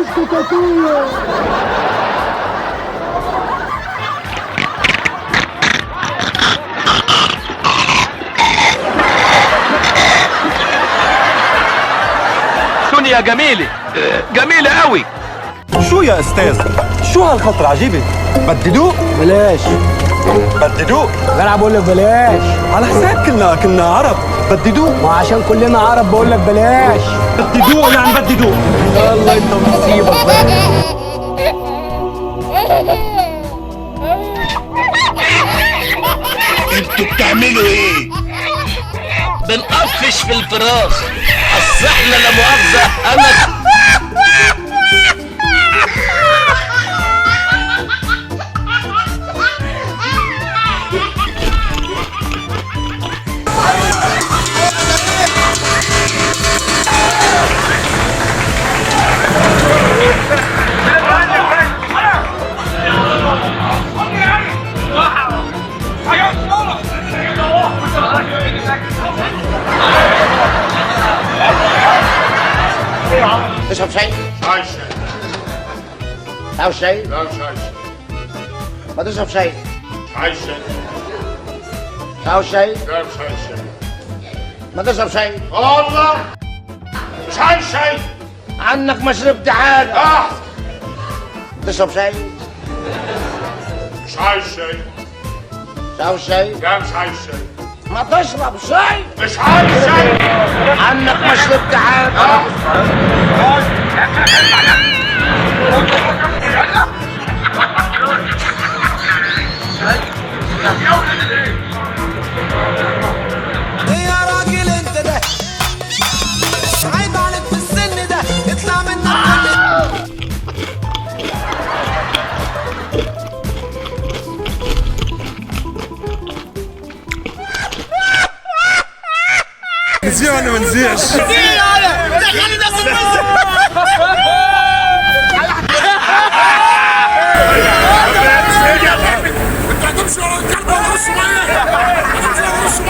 اسكت يا تويو. دنيا جميلة، جميلة قوي. شو يا استاذ؟ شو هالخطرة عجيبة؟ بدي دوق. بلاش. بدي دوق. بلعب بقول لك بلاش. على حساب كلنا عرب. بدي دوق. وعشان كلنا عرب بقول لك بلاش. بدي دوق يعني بدي دوق. الله انت مصيبة. انتوا بتعملوا ايه؟ بنقفش في الفراخ. اصل احنا لا مؤاخذة انا تشرب شاي؟ مش عايز شاي. عاوز شاي؟ لا مش عايز شاي. ما تشرب شاي. مش عايز شاي. عاوز شاي؟ لا مش عايز شاي. ما تشرب شاي. الله مش عايز شاي. عنك ما شربت حاجة. احسن. تشرب شاي؟ مش عايز شاي. مش عاوز شاي؟ لا مش عايز شاي. ما تشرب شاي. مش عايز شاي. عنك ما شربت حاجة. يا راجل انت ده عيب عليك في السن ده، اطلع منك كل. نزيع ولا ما نزيعش؟ دخل الناس.